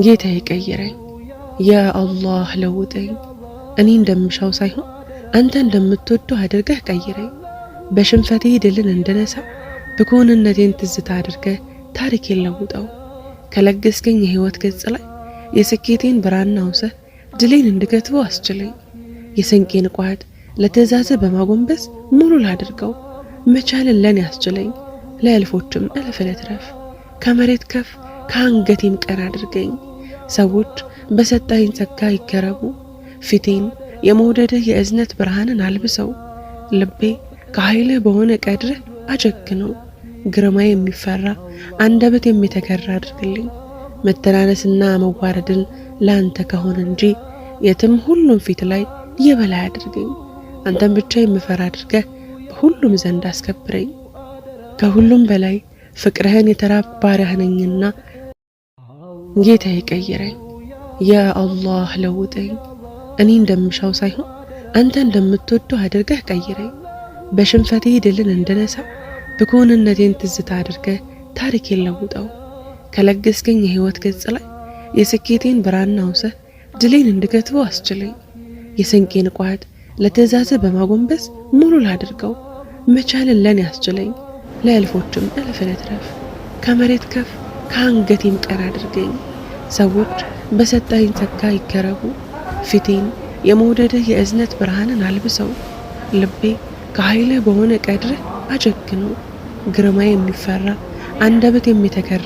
ጌታ ይቀይረኝ፣ ያ አላህ ለውጠኝ። እኔ እንደምሻው ሳይሆን አንተ እንደምትወደው አድርገህ ቀይረኝ። በሽንፈቴ ድልን እንድነሳ ብኩንነቴን ትዝታ አድርገህ ታሪኬን ለውጠው። ከለገስከኝ የህይወት ገጽ ላይ የስኬቴን ብራና አውሰህ ድሌን እንድገትበው አስችለኝ። የስንቄን ቋት ለትእዛዝህ በማጎንበስ ሙሉ ላድርገው። መቻልን ለኔ አስችለኝ፣ ለእልፎችም እልፍ ልትረፍ። ከመሬት ከፍ ከአንገቴም ቀና አድርገኝ። ሰዎች በሰጣኝ ጸጋ ይገረሙ። ፊቴን የመውደድህ የእዝነት ብርሃንን አልብሰው። ልቤ ከኃይልህ በሆነ ቀድርህ አጀግነው። ግርማ የሚፈራ አንደበት የሚተገራ አድርግልኝ። መተናነስና መዋረድን ላንተ ከሆነ እንጂ የትም ሁሉም ፊት ላይ የበላይ አድርገኝ። አንተን ብቻ የምፈራ አድርገህ በሁሉም ዘንድ አስከብረኝ። ከሁሉም በላይ ፍቅርህን የተራብ ባሪያህ ነኝና ጌታ ይቀይረኝ። ያ አላህ ለውጠኝ። እኔ እንደምሻው ሳይሆን አንተ እንደምትወደው አድርገህ ቀይረኝ። በሽንፈቴ ድልን እንድነሳ ብኩንነቴን ትዝታ አድርገህ ታሪኬን ለውጠው። ከለገስከኝ የህይወት ገጽ ላይ የስኬቴን ብራና አውሰህ ድሌን እንድገትበው አስችለኝ። የስንቄን ቋት ለትእዛዝህ በማጎንበስ ሙሉ ላድርገው። መቻልን ለኔ አስችለኝ፣ ለእልፎችም እልፍ ልትረፍ። ከመሬት ከፍ ከአንገቴም ቀና አድርገኝ። ሰዎች በሰጣኝ ጸጋ ይገረሙ። ፊቴን የመውደድህ የእዝነት ብርሃንን አልብሰው። ልቤ ከኃይልህ በሆነ ቀድርህ አጀግነው። ግርማ የሚፈራ አንደበት የሚተገራ